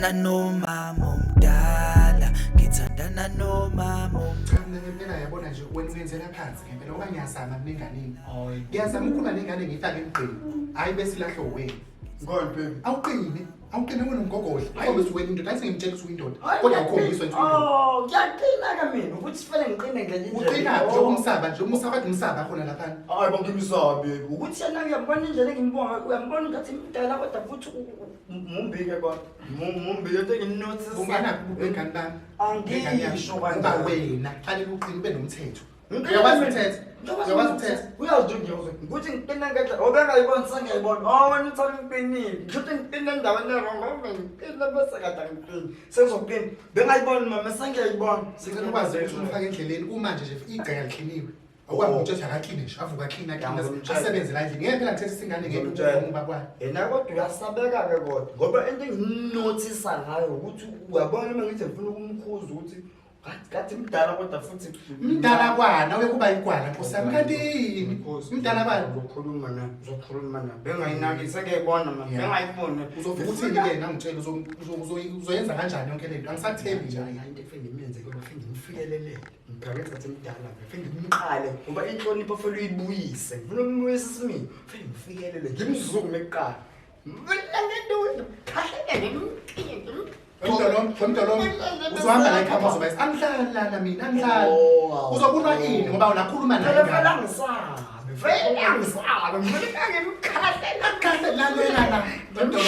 Ngithandana nomama omdala, ngithandana nomama. Cha, mina ngempela yabona nje wena ungenzela phansi ngempela ngoba ngiyazama mina enganeni. Ngiyazama ukukhuluma nengane ngiyifake emgqeni. Hayi bese ilahlwe wena. Ngani baby? Awuqini, awuqini wena umgogodla. Ukhombisa wena indoda, athi ngimtshela ukuthi uyindoda. Kodwa awukhombiswa ukuthi uyindoda. Oh, ngiyaqina ke mina ukuthi sifanele ngiqine ngenye indlela. Uqina nje umsaba nje, umsaba kade umsaba khona laphana. Hayi bangimsabi baby. Ukuthi yena ngiyambona indlela engimbonga, uyambona ngathi mdala kodwa futhi mumbi-ke kodwa. Mumbi into enginothisa. Ungenaphi ubengani bami? Angisho Uba kanjalo. wena, fanele uqine ube nomthetho. Uyakwazi ukuthetha? Uyakwazi ukuthetha? Uyazi nje ngiyozwa. Ukuthi ngiqina ngendlela obengayiboni sengiyayibona. Oh wena uthanda ngiqinile. Ngisho ukuthi ngiqine endaweni e-wrong ngoba ngiqine bese kade angiqini. Sengizoqina. Bengayiboni mama sengiyayibona. Sicela ukwazi ukuthi umfake endleleni kumanje nje igceke alikliniwe. Awukwazi ukutshela akakline nje, avuka akline akline Ngizomtshela. asebenze la endlini. Ngeke phela ngithethe ingane ngeke Ngizomtshela. umuba kwayo. Yena kodwa uyasabeka-ke kodwa ngoba into enginothisa ngayo ukuthi uyabona uma ngithi ngifuna ukumkhuza ukuthi kathi mdala kodwa futhi Mdala kwana uyekuba igwala Nkosi yami kanti yini? Mdala kwana. Uzokhuluma na, uzokhuluma na. Bengayinaki sengiyayibona mama, Yeah. bengayiboni. Uzofika uthini ke nangitshela uzoyenza kanjani yonke lento? Angisakuthembi nje. Hayi into efike ngimenze kodwa fike ngimfikelelele. Ngibheke ngathi mdala, ngifike ngimqale ngoba inhlonipho fanele uyibuyise. Ngifuna ukumbuyisa isimilo. Fike ngimfikelele, ngimzume kuqala. Mina ngentuli, khahlele ngimqinye. Mdolom, mdolom. Uzohamba la ekhaya uzoba angihlali lana mina, angihlali. Oh, Uzobulwa ini ngoba unakhuluma naye. Phela phela ngisabe. Vele angisabe. Ngifuna ngimkhahlele. Kahle lalela la. Mdolom.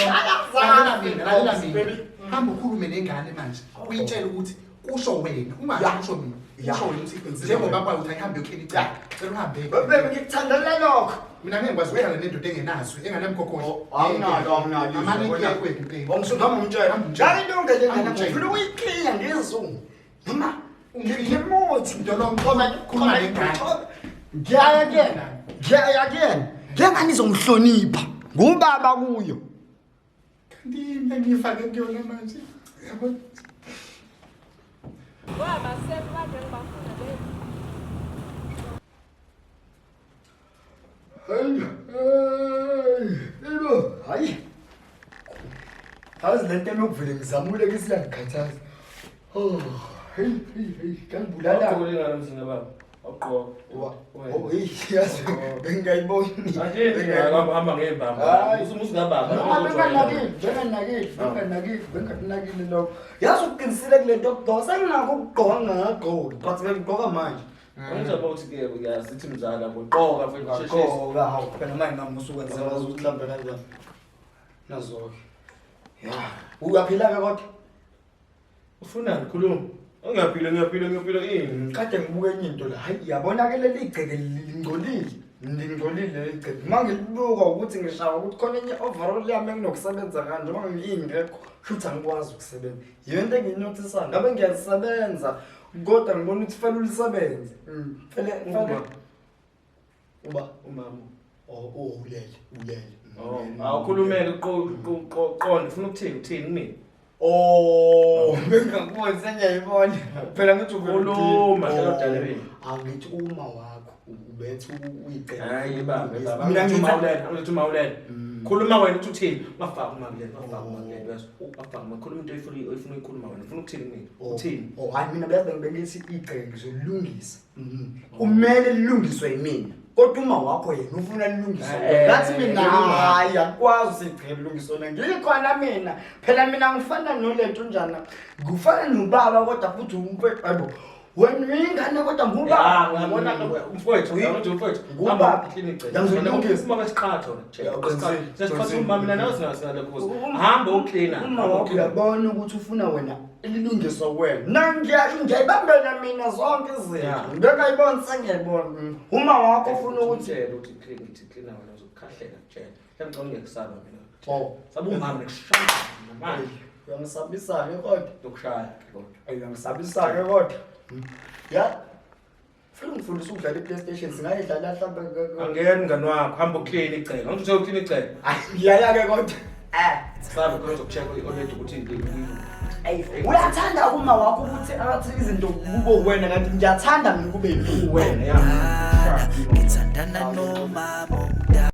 Lalela mina, lalela mina. Hamba ukhulume nengane manje. Uyitshele ukuthi kusho wena, ungasho kusho mina. Kusho wena ukuthi njengoba kwayo uthi ayihambe yoklina icala. Cela uhambe. Baby ngikuthandela lokho. Mina ngeke ngikwazi ukuhlala nendoda engenazwi, enganamgogodla. Awunalo awunalo. Amane kuyakwethu impela. Ngisuka ngomtshela. Hamba umtshele. Ngake into ngeke Hamba umtshele. ngifuna ukuyikliya ngezungu. Noma Ungikliye. ngimuthi. Mdolom, khuluma nengane. Ngiyaya kuyena. Ngiyaya kuyena. Lengane izongihlonipha. Ngubaba kuyo. Kanti yini engiyifake kuyona manje? Yabo. Ngoba sekade ngibafuna le. Hayi. Hayi. Hayi. Yazi le nto elokuvele ngizamule ke siyangikhathaza. Oh, hey hey hey, kangibulala. Awugqokile mzimba baba. Awugqoke. Oh, hey, yazi bengingayiboni. Angeni hamba ngembamba. Hayi. Usungabamba. Noma benganakile, benganakile, benganakile, bengakunakile lokho. Yazi uqinisile kule nto yokugqoka, senginakho ukugqoka ngingakagqoki, but bengigqoka manje. Angizwa ukuthi ke uyasithi mzala ngoqoka mfethu sheshisa. Ngagqoka, hawu phela manje nami usukwenzela wazi ukuthi mhlawumbe kanjani. Nazo-ke. Ya, uyaphila-ke kodwa? Ufunani khuluma. Ngiyaphila ngiyaphila ngiyaphila ini. Kade ngibuka enye into la, hayi yabona ke leli gceke lingcolile. Lingcolile leli gceke. Uma ngilibuka ukuthi ngishaya ukuthi khona enye overall yami enginokusebenza kanje uma ngingekho shuthi angikwazi ukusebenza. Yiyo into engiyinothisayo. Ngabe ngiyasebenza kodwa ngibona ukuthi fanele ulisebenze. Fanele fanele uba Umama. oh oh ulele ulele. Oh, awukhulumele uqonde ufuna ukuthini uthini kumina? Oh, bengakuboni sengiyayibona. Phela ngithi Khuluma, hlala udala beni. Angithi uma wakho ubethe uyicela. Hayi bambe baba. Mina Ngithi ngithi mawulela, ngithi mawulela. Khuluma wena uthi uthini? Ungafaki umakulela, ungafaki umakulela uyezwa. Ungafaki uma khuluma into oyifuna oyifuna uyikhuluma wena. Ufuna ukuthini kumina? Uthini? Oh, hayi mina beyazi bengithi igceke ngizolungisa. Kumele lilungiswe yimina. Kodwa uma wakho yena ufuna lilungiswe. Ngathi mina hayi akwazi igceke lilungiswe na. Ngikhona mina. Phela mina ngifana nolento njana. Ngifana nobaba kodwa futhi umfethu hayibo. Wena uyingane kodwa ngubaba. Ya, ngiyabona mfowethu, ngiyabona mfowethu. Ngubaba. Hamba clean igceke. Ngizolungisa. Uma besiqhatha wena. Ya, uqinisile, Sesiqhatha uqinisile. uma mina nawe singalokho. Hamba ucleaner. Uma wakho uyabona ukuthi ufuna wena ilungiswa wena. Na ngiyasho ngiyayibambela mina zonke izinto. Ya. Ngibengayiboni sengiyayibona. Uma wakho ufuna ukuthi utshele ukuthi clean ngithi cleaner wena uzokukhahlela kutshela. Mhlawumbe ngicela ngiyakusaba mina. Oh, Sabe umama ngikushaya namanje. uyangisabisa-ke kodwa. Ngizokushaya kodwa. Uyangisabisa-ke kodwa. Ya. Funa ngifundisa ukudlala i-PlayStation singayidlala mhlawumbe. Angena mngani wakho, hamba uclean igceke. Angithe uclean igceke. Hayi ngiyaya-ke kodwa. Eh. Sabe khona uzokucheck already ukuthi Ey, uyathanda uma wakho ukuthi athi izinto kube wena kanti ngiyathanda mina kube yimi. wena ya. Ngithandana nomama.